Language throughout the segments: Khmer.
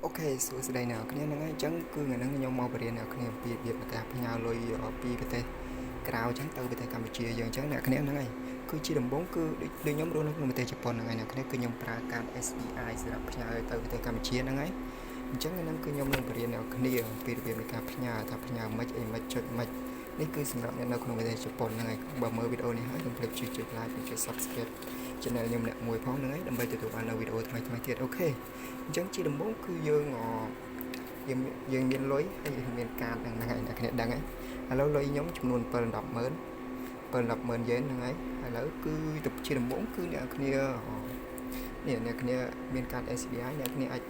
OK សួស្តីអ្នកនរគ្នាហ្នឹងហើយអញ្ចឹងគឺថ្ងៃហ្នឹងខ្ញុំមកបរៀនអ្នកគ្នាអំពីរបៀបនៃការផ្ញើលុយពីប្រទេសក្រៅអញ្ចឹងទៅប្រទេសកម្ពុជាយើងអញ្ចឹងអ្នកគ្នាហ្នឹងហើយគឺជាដំបូងគឺដូចដូចខ្ញុំរស់នៅក្នុងប្រទេសជប៉ុនហ្នឹងហើយអ្នកគ្នាគឺខ្ញុំប្រើកាត SBI សម្រាប់ផ្ញើទៅប្រទេសកម្ពុជាហ្នឹងហើយអញ្ចឹងថ្ងៃហ្នឹងគឺខ្ញុំនឹងបរៀនអ្នកគ្នាអំពីរបៀបនៃការផ្ញើថាផ្ញើមិនអីមិនចុចមិននេះគឺសម្រាប់អ្នកនៅក្នុងប្រទេសជប៉ុនហ្នឹងហើយបើមើលវីដេអូនេះហើយកុំភ្លេចជួយចុច like និងចុច Subscribe channel ខ្ញុំអ្នកមួយផងហ្នឹងហើយដើម្បីទទួលបាននូវវីដេអូថ្មីៗទៀត OK អញ្ចឹងជាដំបូងគឺយើងយើងយើងមានលុយហើយយើងមានកាតហ្នឹងហើយអ្នកគ្នាដឹងហើយឥឡូវលុយខ្ញុំចំនួន7 10ម៉ឺន7 10ម៉ឺនយេនហ្នឹងហើយឥឡូវគឺទៅជាដំបូងគឺអ្នកគ្នានេះអ្នកគ្នាមានកាត SBI អ្នកគ្នាអាច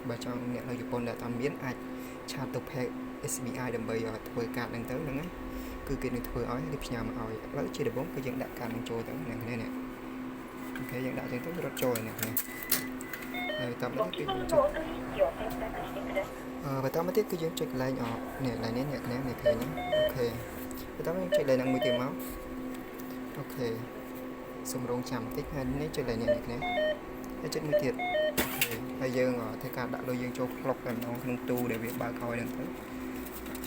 បើចង់អ្នកនៅជប៉ុនដែលអត់មានអាច chat ទៅ page SBI ដើម្បីធ្វើកាតហ្នឹងទៅហ្នឹងហើយគឺគេនឹងធ្វើឲ្យគេផ្ញើមកឲ្យឥឡូវជាដំបូងគឺយើងដាក់កាតហ្នឹងចូលទៅអ្នកគ្នានេះ OK យើងដាក់ចឹងទៅរត់ចូលហើយអ្នកគ្នាហើយបន្តមកទៀតគឺយើងចុចបន្តមកទៀតគឺយើងចុចកន្លែងអនេះកន្លែងនេះអ្នកគ្នានេះឃើញទេ OK បន្តមកយើងចុចកន្លែងហ្នឹងមួយទៀតមក OK សូមរងចាំបន្តិចហើយនេះចុចកន្លែងនេះអ្នកគ្នាហើយចុចមួយទៀត OK ហើយយើងធ្វើការដាក់លុយយើងចូលផ្លុកតែម្ដងក្នុងទូដែលវាបើកឲ្យហ្នឹងទៅ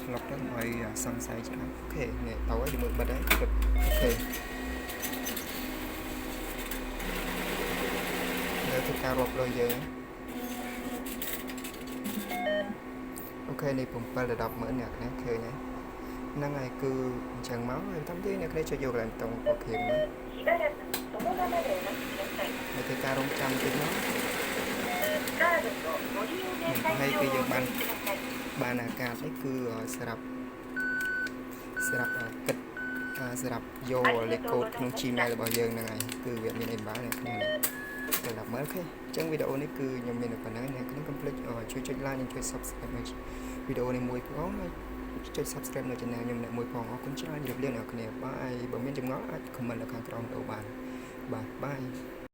ផ្លុកទៅកុំឲ្យសង្ស័យច្រើន OK នេះទៅហើយជាមួយបិទហើយ OK លើធ្វើការរាប់លុយយើង OK នេះ7ដល់10ម៉ឺនអ្នកណាឃើញហើយហ្នឹងហើយគឺអញ្ចឹងមកហើយតាមទីអ្នកគ្នាចុចយកកន្លែងតង់ពណ៌ខៀវមកហើយធ្វើការរងចាំតិចមកហើយគឺយើងបានបានអាកាសនេះគឺសម្រាប់សម្រាប់គិតសម្រាប់យកលេខកូដក្នុង Gmail របស់យើងហ្នឹងហើយគឺវាមានអីบ้างអ្នកគ្នានេះទៅដល់មើល OK អញ្ចឹងវីដេអូនេះគឺខ្ញុំមានតែប៉ុណ្្នឹងអ្នកគ្នាកុំភ្លេចជួយចុច like និងជួយ Subscribe នៅវីដេអូនេះមួយផងហើយចុច Subscribe នៅ Channel ខ្ញុំអ្នកមួយផងអរគុណច្រើនជម្រាបលាអ្នកគ្នា bye បើមានចម្ងល់អាច comment នៅខាងក្រោមវីដេអូបានបាទ bye.